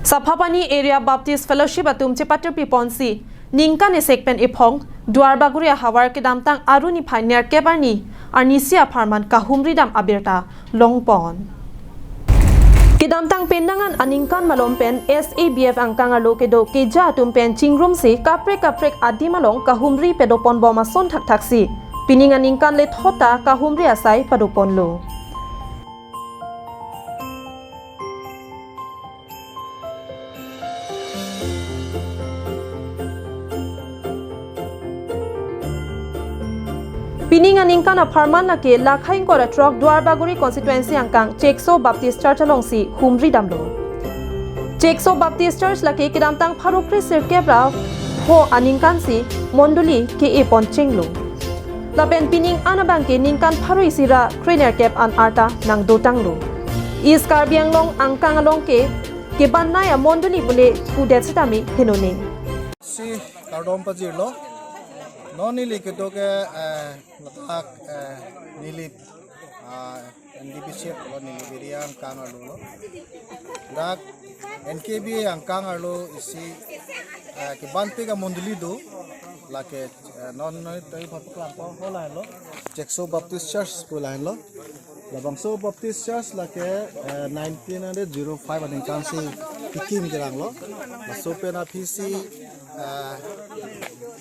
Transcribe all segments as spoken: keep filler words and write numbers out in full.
Saphapani Area Baptist Fellowship atum chepatirpi ponsi ningkan esek pen ephong Duarbagori ahavar kedamtang Aru niphai nerkep arni arnisi apharman kahumri dam abirta longpon. Kedamtang penang an aningkan malom pen S A B F angkang arlo kedo keja atum pen chingrumsi kaprek kaprek adim along kahumri padopon bom ason thakthaksi pining aningkan lethot ta kahumri asai padoponlo. Pining aningkan apharman lake lakha ingkoi ra throk Duarbagori constituency angkang Chekso Baptist Church alongsi humri damlo. Chekso Baptist Church lake kedamtang pharo kre sirkep ra pho aningkansi mondoli ke-epon chenglo. Lapen pining an abangke ningkan pharo isi ra kre nerkep an arta nangdotanglo. East Karbi Anglong angkang along ke kebannei amondoli pule kudet sitame henone. Si kardom pajirlo. Non neli kedo ke, eh, ladak, eh, neli, ah, N D B C F lo, neli area angkang arlo lo. Dak N K B angkang arlo isi, eh, kebanpik amondoli do. Lake, eh, non noi toi phapak lang ko ho lahenlo. Chekso Baptist Church pu lahenlo. Labangso Baptist Church lake, eh, nineteen hundred zero five aningkansi kekim keranglo. Laso pen aphisi, eh,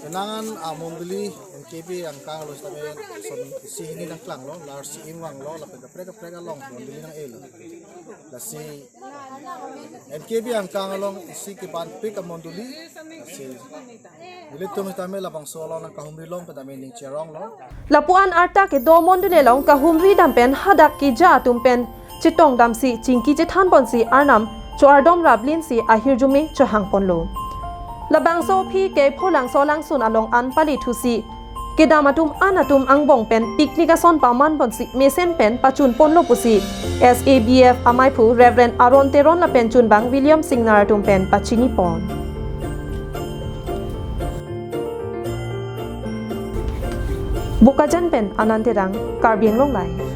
penang an amondoli N K B angkang arlo sitame son isi hini nangklanglo, lar si imvanglo, lapen kaprek kaprek along mondoli nang-elo. Lasi N K B angkang along isi kebanpik amondoli, lasi ilitum sitame labangso along nangkahumri long pen tame ning cheronglo. Lapu-an arta kedo mondoli along kahumri dam pen hadak keja atum pen chetong damsi chingki chethan ponsi Arnam cho-ardom raplinsi ahirjume chohang ponlo. Labangso aphi ke Pholangso Langsun along an pali thusi kedam atum an atum angbong pen picnic ason paman ponsi mesen pen pachun ponlo pusi S A B F amaiphu Reverend Aaron Teron lapen chunbang William Singnar atum pen pachini pon. Bokajan pen Anand Terang, Karbi Anglong Live.